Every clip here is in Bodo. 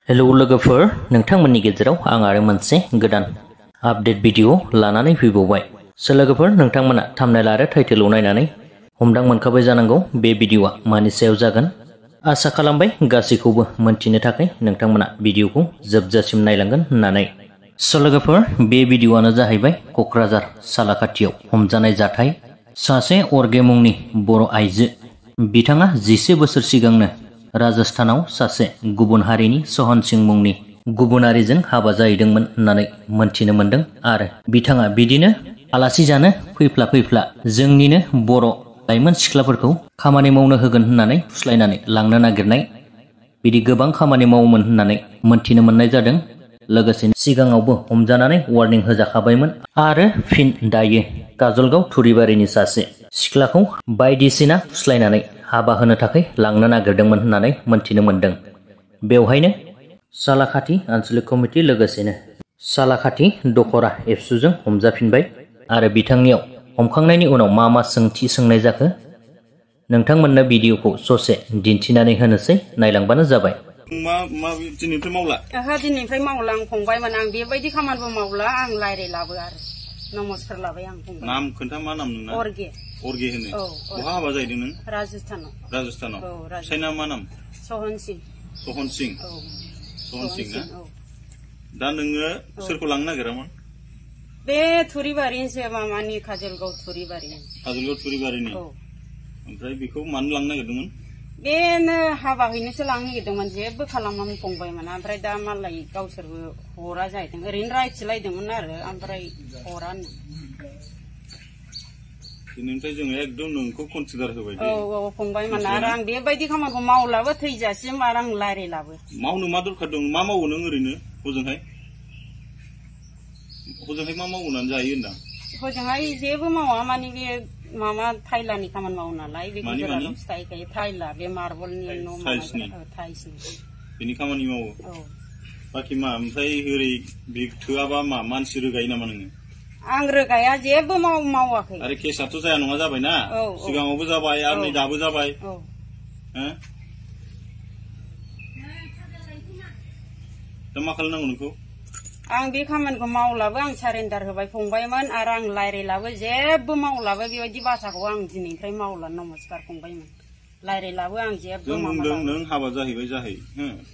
हेलो लोगोफोर नोंथांमोननि गेजेराव आं आरो मोनसे गोदान आपडेट भिडिअ लानानै फैबावबाय। लोगोफोर नोंथांमोना थाम्बनेल आरो टाइटेलाव नायनानै हमदां मोनखाबाय जानांगौ बे भिडिअआ मानि सायाव जागोन। आसा खालामबाय गासैखौबो मोनथिनो थाखाय नोंथांमोना भिडिअखौ जोबजासिम नायलांगोन होननानै। लोगोफोर बे भिडिअआनो जाहैबाय क'क्राझार सालाकाथियाव हमजानाय जाथाय। सासे अरगे मुंनि बर' आइजो बिथाङा 11 बोसोर सिगांनो राजस्थानाव सासे गुबुन हारिनि सहन सिं मुंनि गुबुनारिजों हाबा जाहैदोंमोन होननानै मोनथिनो मोनदों आरो बिथाङा बिदिनो आलासि जानो फैफ्ला जोंनिनो बर' लाइमोन सिख्लाफोरखौ खामानि मावनो होगोन होननानै फुस्लायनानै लांनो नागिरनाय बिदि गोबां खामानि मावोमोन होननानै मोनथिनो मोननाय जादों। लोगोसेनो सिगाङावबो हमजानानै वार्निं होजाखाबायमोन आरो फिन दायो काजलगाव थुरिबारिनि सासे सिख्लाखौ बायदिसिना फुस्लायनानै हाबा होनो थाखाय लांनो नागिरदोंमोन होननानै मोनथिनो मोनदों। बेवहायनो सालाकाथि आन्चलिक कमिटि लोगोसेनो सालाकाथि दखरा एबसुजों हमजाफिनबाय आरो बिथांनियाव हमखांनायनि उनाव मा सोंथि सोंनाय जाखो नोंथांमोननो भिडिअखौ ससे दिन्थिनानै होनोसै, नायलांबानो जाबाय। दिनैनिफ्राय मावला? ओहो दिनैनिफ्राय मावला आं फंबायमोन, आं बेबायदि खामानिबो मावला, आं रायलायलाबो आरो नमस्कार लाबाय आं फंबाय। नाम खोन्था, मा नाम नोंना? अरगे। अरगे होनो? औ। बहा हाबा जाहैदों नों? राजस्थानाव। राजस्थानाव? औ। फिसाइना मा नाम? सहन सिं। सहन सिं? औ। सहन सिं ना? औ। दा नोङो सोरखौ लांनो नागिरामोन? बे थुरिबारिनिसो, मामानि काजलगाव थुरिबारिनि। काजलगाव थुरिबारिनि? औ। ओमफ्राय बेखौ मानो लांनो नागिरदोंमोन? बेनो हाबा हैनोसो लांनो नागिरदोंमोन, जेबो खालामामोन फंबायमोन। ओमफ्राय दा मालाय गावसोरबो हरा जाहैदों, ओरैनो रायथिलायदोंमोन आरो ओमफ्राय हरानो। दिनैनिफ्राय जोङो एकदम नोंखौ कनसिडार होबाय। औ औ फंबायमोन, आरो आं बेबायदि खामानिखौ मावलाबो थैजासिम, आरो आं रायलायलाबो। मावनो मा दरखार दं? मा मावो नों ओरैनो हजोंहाय? हजोंहाय मा मावनानै जायो होनदां? हजोंहाय जेबो मावा, माने बे मामा थाइलानि खामानि मावो नालाय, बे गुजरातआव फिथाइखायो थाइला, बे मार्बलनि न' टाइल्सनि बेनि खामानि मावो। औ। बाखि मा ओमफ्राय ओरै बे थोआबा मा मानसि रोगायो नामा नोङो? आं रोगाया, जेबो मावाखै। आरो केसाथ' जाया नङा जाबायना? औ। सिगाङावबो जाबाय आरो नै दाबो जाबाय। औ। दा मा खालामनांगौ नोंखौ? आं बे खामानिखौ मावलाबो, आं सारेन्डार होबाय फंबायमोन, आरो आं रायलायलाबो, जेबो मावलाबो, बेबायदि बाथ्राखौ आं दिनैनिफ्राय मावला। नमस्कार फंबायमोन, रायलायलाबो आं जेबो। जों बुंदों नों हाबा जाहैबाय जाहै,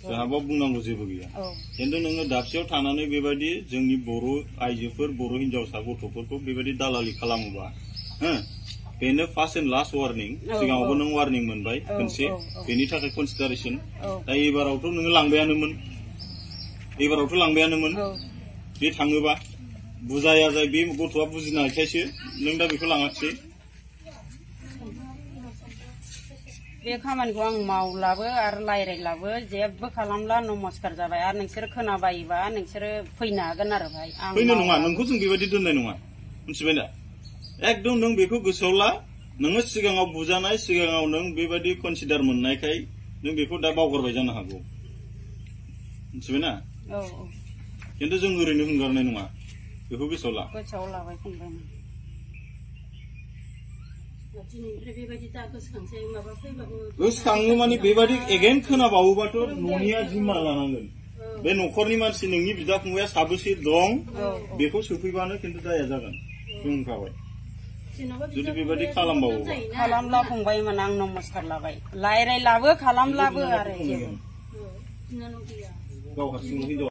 जोंहाबो बुंनांगौ जेबो गैया। खिन्थु नोङो दाबसेयाव थानानै बेबायदि जोंनि बर' आइजोफोर, बर' हिनजावसा गथ'फोरखौ बेबायदि दालालि खालामोबा बेनो फार्स्ट एन्ड लास्ट वार्निं। सिगाङावबो नों वार्निं मोनबाय खनसे, बेनि थाखाय कनसिडारेसन। दा एबारावथ' नोङो लांबायानोमोन, बे थाङोबा बुजाया जाय, बे गथ'आ बुजिनायखायसो नों दा बेखौ लाङाखिसै। बे खामानिखौ आं मावलाबो आरो रायलायलाबो, जेबो खालामला। नमस्कार जाबाय, आरो नोंसोर खोनाबायोबा नोंसोरो फैनो हागोन आरो भाई। आं फैनो नङा, नोंखौ जों बेबायदि दोननाय नङा, मिथिबाय दा? एकदम नों बेखौ गोसोआव ला। नोङो सिगाङाव बुजानाय, सिगाङाव नों बेबायदि कनसिडार मोननायखाय नों बेखौ दा बावगारबाय जानो हागौ, मिथिबायना? औ औ। खिन्थु जों ओरैनो हंगारनाय नङा, बेखौ गोसोआव ला। गोसोआव लाबाय फंबाय। गोसोखाङो माने बेबायदि एगेन खोनाबावोबाथ' न'निया जिम्मा लानांगोन। बे न'खरनि मानसि, नोंनि बिदा फंबाया साबेसे दं बेखौ सोफैबानो खिन्थु दाया जागोन, जों होनखाबाय। जुदि बेबायदि खालामला फंबायमोन, आं नमस्कार लाबाय, रायलायलाबो खालामलाबो आरो जेबो। गाव हारसिं हिनजाव